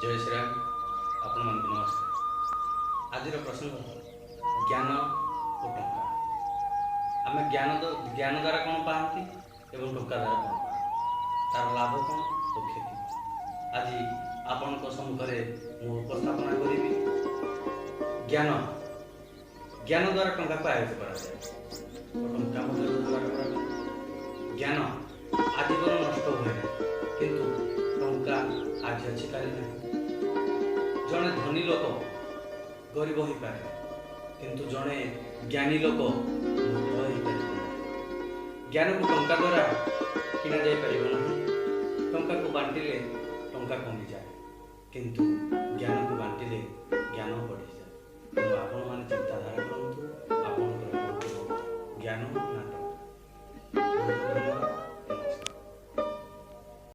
ଜୟ ଶ୍ରୀରାମ। ଆପଣମାନଙ୍କୁ ନମସ୍କାର। ଆଜିର ପ୍ରସଙ୍ଗ ଜ୍ଞାନ ଓ ଟଙ୍କା। ଆମେ ଜ୍ଞାନ ଦ୍ୱାରା କ'ଣ ପାଆନ୍ତି ଏବଂ ଟଙ୍କା ଦ୍ୱାରା କ'ଣ ପାଆନ୍ତି, ତାର ଲାଭ କ'ଣ ଓ କ୍ଷତି କ'ଣ, ଆଜି ଆପଣଙ୍କ ସମ୍ମୁଖରେ ମୁଁ ଉପସ୍ଥାପନା କରିବି। ଜ୍ଞାନ ଦ୍ୱାରା ଟଙ୍କାକୁ ଆୟତ୍ତ କରାଯାଏ ଓ ଟଙ୍କା ମଧ୍ୟ ରୋଜଗାର କରାଯାଏ। ଜ୍ଞାନ ଆଜୀବନ ନଷ୍ଟ ହୁଏ ନାହିଁ, କିନ୍ତୁ ଟଙ୍କା ଆଜି ଅଛି, କାଲି ନାହିଁ। ଜଣେ ଧନୀ ଲୋକ ଗରିବ ହୋଇପାରେ, କିନ୍ତୁ ଜଣେ ଜ୍ଞାନୀ ଲୋକ ମୂର୍ଖ ହୋଇପାରିବ ନାହିଁ। ଜ୍ଞାନକୁ ଟଙ୍କା ଦ୍ୱାରା କିଣାଯାଇପାରିବ ନାହିଁ। ଟଙ୍କାକୁ ବାଣ୍ଟିଲେ ଟଙ୍କା କମିଯାଏ, କିନ୍ତୁ ଜ୍ଞାନକୁ ବାଣ୍ଟିଲେ ଜ୍ଞାନ ବଢ଼ିଯାଏ। ତେଣୁ ଆପଣମାନେ ଚିନ୍ତାଧାରା କରନ୍ତୁ, ଆପଣଙ୍କର କୋଉଠି ହେବ, ଜ୍ଞାନ ନା ଟଙ୍କା? ବହୁତ ଧନ୍ୟବାଦ।